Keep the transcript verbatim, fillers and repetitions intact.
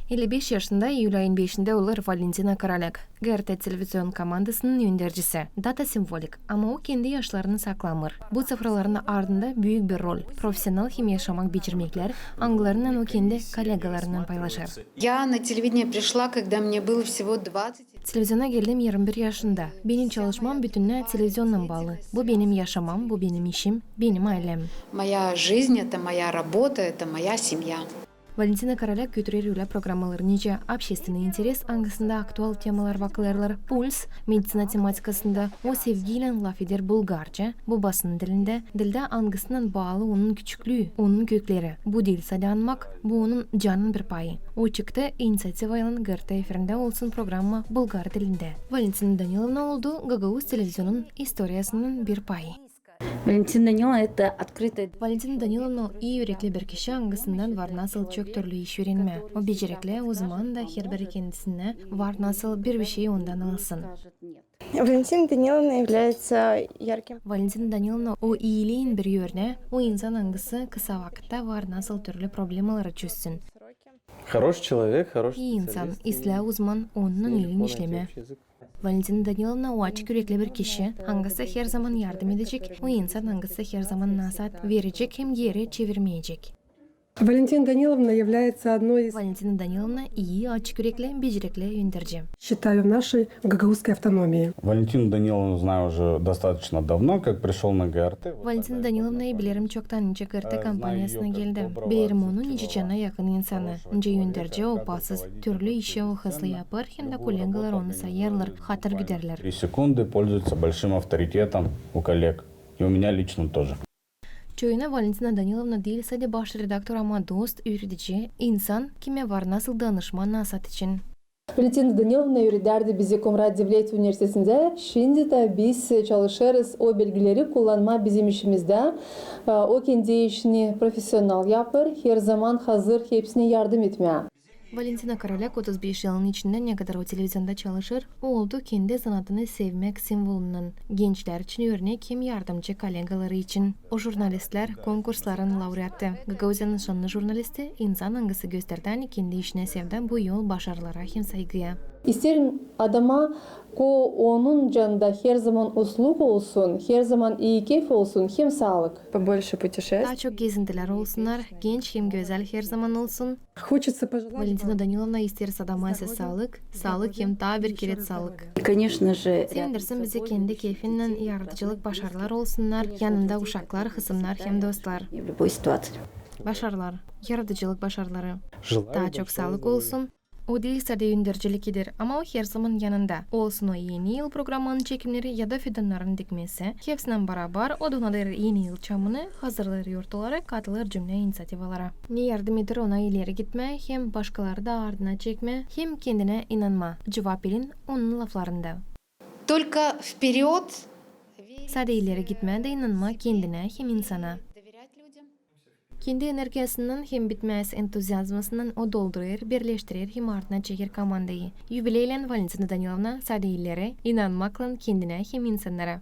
Elli beş yaşında, iyul ayın beşindä olêr Valentina Korolyak, GRT televizion komandasının öndercisi. Data simvolik, ama o kendi yaşlarını saklamêêr. Bu sıfraların ardında büük bir rol, profesional hem yaşamak becermeklär, angılarınnan o kendi kollegalarınnan paylaşêr. Я на телевидение пришла, когда мне было всего двадцать. Televiziona geldim irmi bir yaşında. Benim çalışmam bütünnä televizionnan baalı. Bu benim yaşamam, bu benim işim, benim aylem. Моя жизнь — это моя работа, это моя семья. Valentina Korolyak götürer ölä programmaları nicä «Общественный интерес», angısında aktual temalar bakılêrlar, «Пульс», meditsina tematikasında, «O sevgiylän lafeder» bulgarca, bobasının dilindä, dildä, angısınnan baalı onun küçüklüü, onun kökleri. Bu diil sade anmak, bu onun canın bir payı. O çıktı iniţiativaylan GRT efirindä olsun programma bulgar dilindä. Valentina Danilovna oldu gagauz televizionun istoriyasının bir payı. Валентина Даниловна — это открытая. Valentina Danilovna o ii ürekli bir kişi, angısından var nasıl çok türlü iş üürenmää. O becerekli, o zaman da herbiri kendisindä var nasıl bir bir şey ondan alsın. Валентина Даниловна является ярким. Valentina Danilovna o iiliin bir örnää, o insan, angısı kısa vakıtta var nasıl türlü problemaları çözsün. Хороший человек, хороший специалист. İi insan, islää uzman, onunnan iilin işlemää. Valentina Danilovna o açık ürekli bir kişi, angısı herzaman yardım edecek, o insan, angısı herzaman nasaat verecek hem geeri çevirmeyecek. Валентина Даниловна является одной из. Valentina Danilovna ii, açık ürekli, becerekli önderci. Считаю, в нашей гагаузской автономии. Валентину Даниловну знаю уже достаточно давно, как пришёл на ГРТ. Valentina Danilovnayı bilerim çoktan, nicä GRT kompaniyasına geldi. Bilerim onu nicä cana yakın insanı, nicä önderci o, pasız, türlü işi o hızlı yapêr, hem dä kollegalar onu sayêrlar, hatırgöderlär. Три секунды пользуется большим авторитетом у коллег. И у меня лично тоже. Çoyuna Valentina Danilovna diil sade baş redaktor, ama dost, üüredici, insan, kimä var nasıl danışmaa nasaat için. Валентина Даниловна üüredärdi bizi Komrat devlet universitetindä. Şindi dä biz çalışêrız o bilgileri kullanmaa bizim işimizdä. O kendi işini profesional yapêr, herzaman hazır hepsinä yardım etmää. Valentina Korolyak otuz beş yılın içindä, nekadar o televizionda çalışêr, o oldu kendi zanaatını sevmäk simvolunnan, gençlär için örnek hem yardımcı kollegaları için. O jurnalistlär konkursların laureatı, Gagauziyanın şannı jurnalisti, insan, angısı gösterdi, ani kendi işinä sevdä bu yol başarılara hem saygıya. İsteerim adama, ko onun canında herzaman usluk olsun, herzaman ii keyf olsun hem saalık. Побольше путешествий. Taa çok gezintilär olsunnar, genç hem gözäl herzaman olsun. Valentina Danilovna isteer sadamasa saalık, saalık hem taa bir kerä saalık. Sevindirsin bizi kendi keyfinnän, yaradıcılık başarılar olsunnar, yanında uşaklar, hısımnar hem dostlar. Başarılar, yaradıcılık başarıları. Taa çok saalık olsun. O diil sade öndercilik eder, ama o herzaman yanında. Olsun o Eni yıl programmanın çekimneri ya da fidannarın dikmesi, hepsinän barabar o donadır Eni yıl çamını, hazırlêêr yortuları, katılêr cümlä iniţiativalara. Ne yardım eder ona ileri gitmää hem başkaları da ardına çekmää hem kendinä inanmaa? Cuvap bilin onun laflarında. Только вперёд. Sade ileri gitmää da inanmaa kendinä hem insana. Kendi energiyasınnan hem bitmäz entuziazmasınnan o doldurêr, birleştirer hem ardına çeker komandayı. Yubileylän, Valentina Danilovna, sade ileri, inanmaklan kendinä hem insannara.